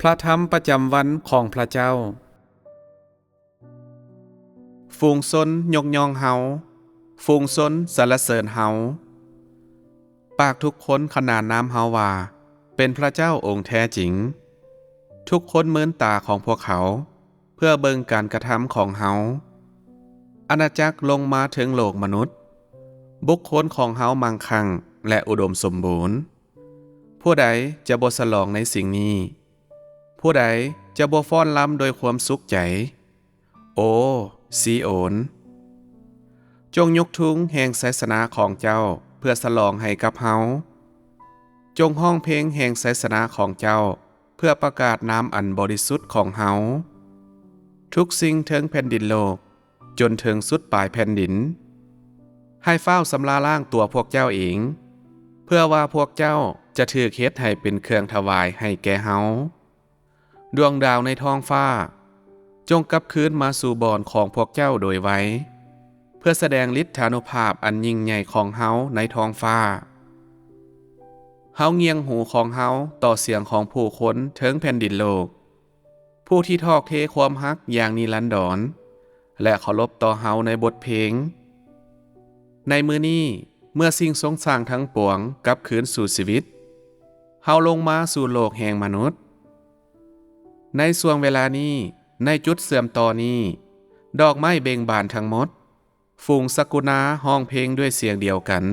ພະທຳປະຈຳວັນຂອງພະເຈົ້າ. ຝູງຊົນຍົກຍ້ອງເຮົາ, ຝູງຊົນສັນລະເສີນເຮົາ. ປາກທຸກຄົນຂະໜານນາມເຮົາວ່າ ເປັນພະເຈົ້າອົງແທ້ຈິງ. ທຸກຄົນເມີນຕາຂອງພວກເຂົາ ເພື່ອເບິ່ງການກະທຳຂອງເຮົາ. ອານາຈັກລົງມາເຖິງໂລກມະນຸດ. ບຸກຄົນຂອງເຮົາມັ່ງຄັ່ງ ແລະ ອຸດົມສົມບູນ. ຜູ້ໃດຈະບໍ່ສະຫຼອງໃນສິ່ງນີ້? ຜູ້ໃດຈະບໍ່ຟ້ອນລຳດ້ວຍຄວາມສຸກໃຈ? ໂອ ຊີໂອນ, ຈົ່ງຍົກທຸງແຫ່ງໄຊຊະນະຂອງເຈົ້າເພື່ອສະຫຼອງໃຫ້ກັບເຮົາ. ຈົ່ງຮ້ອງເພງແຫ່ງໄຊຊະນະຂອງເຈົ້າ ເພື່ອປະກາດນາມອັນບໍລິສຸດຂອງເຮົາ. ທຸກສິ່ງເທິງແຜ່ນດິນໂລກ, ຈົນເຖິງສຸດປາຍແຜ່ນດິນ, ໃຫ້ຟ້າວຊຳລະລ້າງຕົວພວກເຈົ້າເອງ, ເພື່ອວ່າພວກເຈົ້າຈະຖືກເຮັດໃຫ້ເປັນເຄື່ອງຖວາຍໃຫ້ແກ່ເຮົາ. ດວງດາວໃນທ້ອງຟ້າ, ຈົ່ງກັບຄືນມາສູ່ບ່ອນຂອງພວກເຈົ້າໂດຍໄວ, ເພື່ອສະແດງລິດທານຸພາບອັນຍິ່ງໃຫຍ່ຂອງເຮົາໃນທ້ອງຟ້າ. ເຮົາງ່ຽງຫູຂອງເຮົາຕໍ່ສຽງຂອງຜູ້ຄົນເທິງແຜ່ນດິນໂລກ, ຜູ້ທີ່ຖອກເທຄວາມຮັກຢ່າງນິລັນດອນ ແລະເຄົາລົບຕໍ່ເຮົາໃນບົດເພງ. ໃນມື້ນີ້, ເມື່ອສິ່ງຊົງສ້າງທັງປວງກັບຄືນສູ່ຊີວິດ, ເຮົາລົງມາສູ່ໂລກແຫ່ງມະນຸດ. ໃນຊ່ວງເວລານີ້, ໃນຈຸດເຊື່ອມຕໍ່ນີ້, ດອກໄມ້ເບັ່ງບານທັງໝົດ, ຝູງສັກກຸນາຮ້ອງເພງດ້ວຍສຽງດຽວກັນ.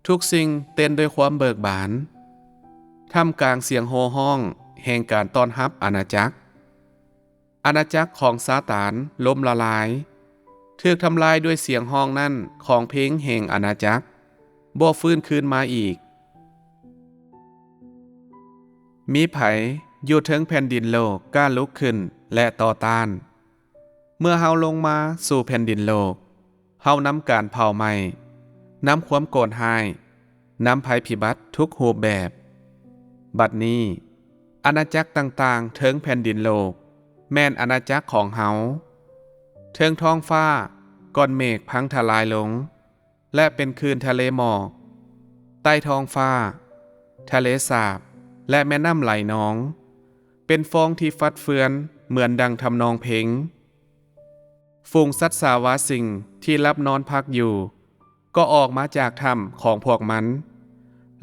ທຸກສິ່ງເຕັ້ນດ້ວຍຄວາມເບີກບານ, ທ່າມກາງສຽງໂຫ່ຮ້ອງແຫ່ງການຕ້ອນຮັບອານາຈັກ. ອານາຈັກຂອງຊາຕານລົ້ມລະລາຍ, ຖືກທຳລາຍດ້ວຍສຽງຮ້ອງນັ້ນຂອງເພງແຫ່ງອານາຈັກ, ບໍ່ຟື້ນຄືນມາອີກ. ມີໃຜຢູ່ເທິງແຜ່ນດິນໂລກກ້າລຸກຂຶ້ນ ແລະ ຕໍ່ຕ້ານ? ເມື່ອເຮົາລົງມາສູ່ແຜ່ນດິນໂລກ, ເຮົານຳການເຜົາໄໝ້, ນຳຄວາມໂກດຮ້າຍ, ນຳໄພພິບັດທຸກຮູບແບບ. ບັດນີ້, ອານາຈັກຕ່າງໆເທິງແຜ່ນດິນໂລກ ແມ່ນອານາຈັກຂອງເຮົາ. ເທິງທ້ອງຟ້າ, ກ້ອນເມກພັງທະລາຍລົງ ແລະ ເປັນຄື້ນທະເລໝອກ. ໃຕ້ທ້ອງຟ້າ, ທະເລສາບ ແລະ ແມ່ນ້ຳໄຫຼນອງ ເປັນຟອງທີ່ຟັດເຟືອນເໝືອນດັ່ງທຳນອງເພງ. ຝູງສັດສາວາສິ່ງທີ່ຫຼັບນອນພັກຢູ່ ກໍອອກມາຈາກຖ້ຳຂອງພວກມັນ,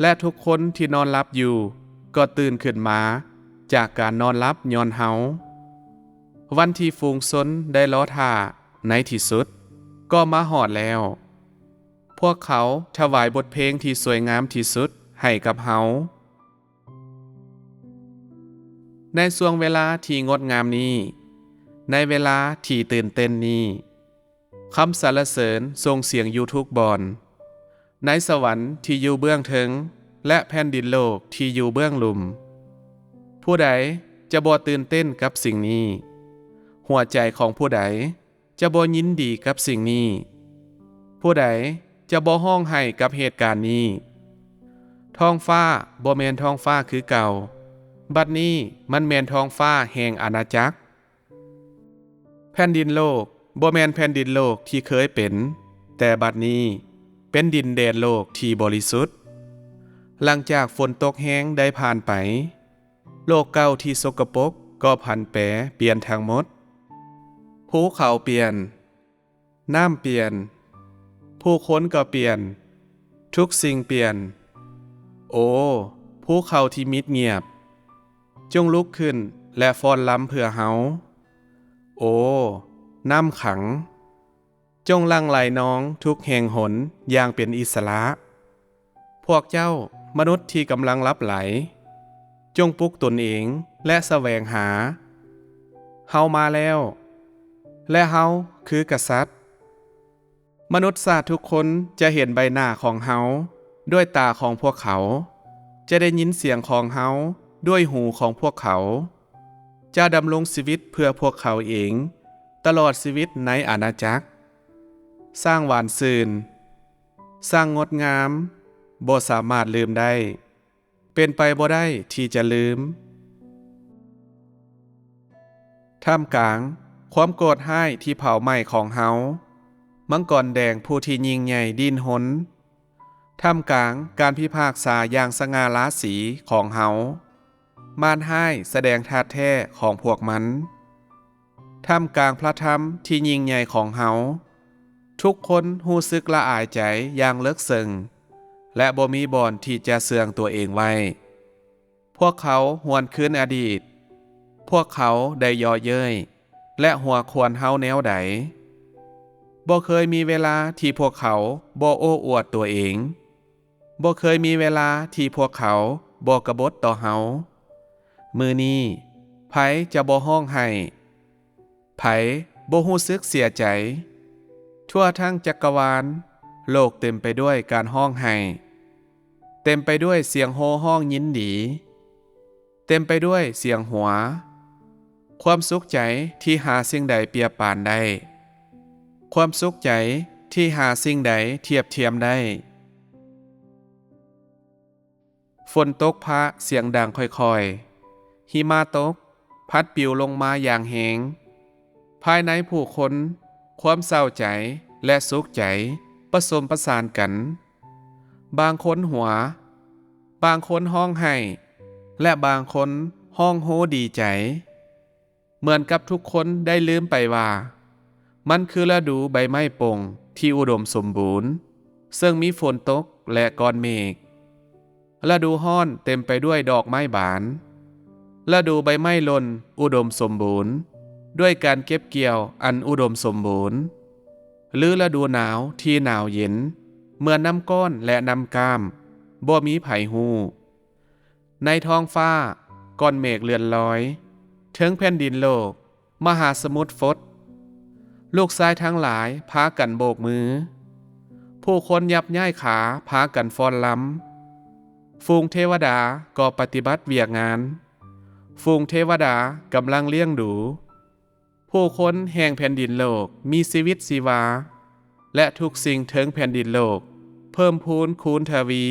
ແລະ ທຸກຄົນທີ່ນອນຫຼັບຢູ່ກໍຕື່ນຂຶ້ນມາຈາກການນອນຫຼັບຍ້ອນເຮົາ. ວັນທີ່ຝູງຊົນໄດ້ລໍຖ້າໃນທີ່ສຸດກໍມາຮອດແລ້ວ. ພວກເຂົາຖວາຍບົດເພງທີ່ສວຍງາມທີ່ສຸດໃຫ້ກັບເຮົາ. ໃນຊ່ວງເວລາທີ່ງົດງາມນີ້, ໃນເວລາທີ່ຕື່ນເຕັ້ນນີ້, ຄຳສັນລະເສີນສົ່ງສຽງຢູ່ທຸກບ່ອນ, ໃນສະຫວັນທີ່ຢູ່ເບື້ອງເທິງ ແລະ ແຜ່ນດິນໂລກທີ່ຢູ່ເບື້ອງລຸ່ມ. ຜູ້ໃດຈະບໍ່ຕື່ນເຕັ້ນກັບສິ່ງນີ້? ຫົວໃຈຂອງຜູ້ໃດ ຈະບໍ່ຍິນດີກັບສິ່ງນີ້? ຜູ້ໃດຈະບໍ່ຮ້ອງໄຫ້ກັບເຫດການນີ້? ທ້ອງຟ້າບໍ່ແມ່ນທ້ອງຟ້າຄືເກົ່າ, ບັດນີ້ມັນແມ່ນທ້ອງຟ້າແຫ່ງອານາຈັກ. ແຜ່ນດິນໂລກບໍ່ແມ່ນແຜ່ນດິນໂລກທີ່ເຄີຍເປັນ, ແຕ່ບັດນີ້ເປັນດິນແດນໂລກທີ່ບໍລິສຸດ. ຫຼັງຈາກຝົນຕົກແຮງໄດ້ຜ່ານໄປ, ໂລກເກົ່າທີ່ສົກກະປົກກໍຜັນແປປ່ຽນທັງໝົດ. ພູເຂົາປ່ຽນ, ນ້ຳປ່ຽນ, ຜູ້ຄົນກໍປ່ຽນ, ທຸກສິ່ງປ່ຽນ. ໂອ ພູເຂົາທີ່ມິດງຽບ, ຈົ່ງລຸກຂຶ້ນ ແລະ ຟ້ອນລຳເພື່ອເຮົາ. ໂອ ນ້ຳຂັງ, ຈົ່ງຫຼັ່ງໄຫຼນອງທຸກແຫ່ງຫົນຢ່າງເປັນອິດສະຫຼະ. ພວກເຈົ້າມະນຸດທີ່ກຳລັງຫຼັບໄຫຼ, ຈົ່ງປຸກຕົນເອງ ແລະ ສະແຫວງຫາ. ເຮົາມາແລ້ວ, ແລະ ເຮົາຄືກະສັດ. ມະນຸດຊາດທຸກຄົນຈະເຫັນໃບໜ້າຂອງເຮົາດ້ວຍຕາຂອງພວກເຂົາ, ຈະໄດ້ຍິນສຽງຂອງເຮົາດ້ວຍຫູຂອງພວກເຂົາ. ຈະດຳລົງຊີວິດເພື່ອພວກເຂົາເອງຕະຫຼອດຊີວິດໃນອານາຈັກ. ຊ່າງຫວານຊື່ນ, ຊ່າງງົດງາມ, ບໍ່ສາມາດລືມໄດ້, ເປັນໄປບໍ່ໄດ້ທີ່ຈະລືມ. ທ່າມກາງຄວາມໂກດຮ້າຍທີ່ເຜົາໄໝ້ຂອງເຮົາ, ມັງກອນແດງຜູ້ທີ່ຍິ່ງໃຫຍ່ດີ້ນຮົນ. ທ່າມກາງການພິພາກສາຢ່າງສະຫງ່າລາສີຂອງເຮົາ, ມານຮ້າຍສະແດງທາດແທ້ຂອງພວກມັນ. ທ່າມກາງພະທຳທີ່ຍິ່ງໃຫຍ່ຂອງເຮົາ, ທຸກຄົນຮູ້ສຶກລະອາຍໃຈຢ່າງເລິກເຊິ່ງ ແລະ ບໍ່ມີບ່ອນທີ່ຈະເຊື່ອງຕົວເອງໄວ້. ພວກເຂົາຫວນຄືນອະດີດ. ພວກເຂົາໄດ້ເຍາະເຍີ້ຍ ແລະ ຫົວຂວັນເຮົາແນວໃດ? ບໍ່ເຄີຍມີເວລາທີ່ພວກເຂົາບໍ່ໂອ້ອວດຕົວເອງ. ບໍ່ເຄີຍມີເວລາທີ່ພວກເຂົາບໍ່ກະບົດຕໍ່ເຮົາ. ມື້ນີ້ໃຜຈະບໍ່ຮ້ອງໄຫ້? ໃຜບໍ່ຮູ້ສຶກເສຍໃຈ? ທົ່ວທັງຈັກກະວານ, ໂລກເຕັມໄປດ້ວຍການຮ້ອງໄຫ້, ເຕັມໄປດ້ວຍສຽງໂຫ່ຮ້ອງຍິນດີ, ເຕັມໄປດ້ວຍສຽງຫົວ. ຄວາມສຸກໃຈທີ່ຫາສິ່ງໃດປຽບປານໄດ້, ຄວາມສຸກໃຈທີ່ຫາສິ່ງໃດທຽບທຽມໄດ້. ຝົນຕົກຟ້າສຽງດັງຄ່ອຍໆ. ຫິມະຕົກ, ພັດປິວລົງມາຢ່າງແຮງ. ພາຍໃນຜູ້ຄົນ, ຄວາມເສົ້າໃຈ ແລະ ສຸກໃຈປະສົມປະສານກັນ. ບາງຄົນຫົວ, ບາງຄົນຮ້ອງໄຫ້ ແລະ ບາງຄົນຮ້ອງໂຮດີໃຈ. ເໝືອນກັບທຸກຄົນໄດ້ລືມໄປວ່າ ມັນຄືລະດູໃບໄມ້ປົ່ງທີ່ອຸດົມສົມບູນ, ເຊິ່ງມີຝົນຕົກ ແລະ ກ້ອນເມກ. ລະດູຮ້ອນເຕັມໄປດ້ວຍດອກໄມ້ບານ. ລະດູໃບໄມ້ຫຼົ່ນອຸດົມສົມບູນ, ດ້ວຍການເກັບກ່ຽວອັນອຸດົມສົມບູນ. ຫຼືລະດູໜາວທີ່ໜາວເຢັນ, ເໝືອນນ້ຳກ້ອນ ແລະ ນ້ຳກ້າມ, ບໍ່ມີໃຜຮູ້. ໃນທ້ອງຟ້າ, ກ້ອນເມກເລື່ອນລອຍ, ເທິງແຜ່ນດິນໂລກ, ມະຫາສະໝຸດຟົດ. ລູກຊາຍທັງຫຼາຍພາກັນໂບກມື. ຜູ້ຄົນຫຍັບຍ້າຍຂາພາກັນຟ້ອນລຳ. ຝູງເທວະດາກໍປະຕິບັດວຽກງານ. ຝູງເທວະດາກຳລັງລ້ຽງດູ. ຜູ້ຄົນແຫ່ງແຜ່ນດິນໂລກມີຊີວິດຊີວາ, ແລະ ທຸກສິ່ງເທິງແຜ່ນດິນໂລກເພີ່ມພູນຄູນທະວີ.